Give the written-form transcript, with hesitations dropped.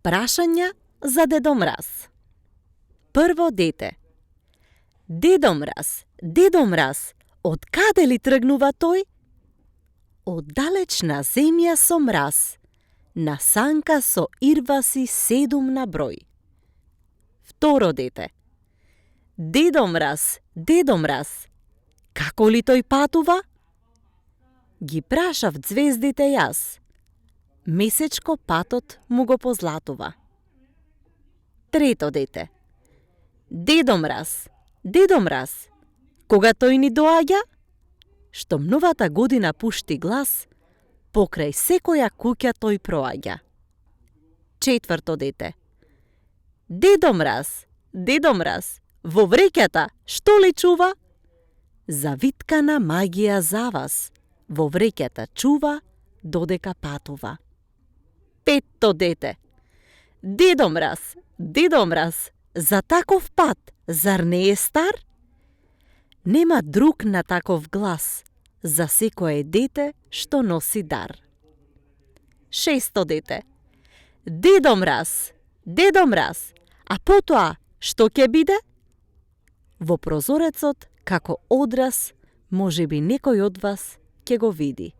Прашања за Дедо Мраз. Прво дете. Дедо Мраз, од каде ли тргнува тој? Од далечна земја со мраз, на санка со ирваси 7 на број. Второ дете. Дедо Мраз, како ли тој патува? Ги прашав ѕвездите јас. Месечко патот му го позлатува. Трето дете. Дедо Мраз, кога тој ни доаѓа? Штом новата година пушти глас, покрај секоја куќа тој проаѓа. Четврто дете. Дедо Мраз, во вреќата што ли чува? Завиткана магија за вас, во вреќата чува додека патува. Петто дете. Дедо Мраз, за таков пат, зар не е стар? Нема друг на таков глас, за секое дете што носи дар. Шесто дете. Дедо Мраз, а потоа што ќе биде? Во прозорецот, како одраз, можеби некој од вас ќе го види.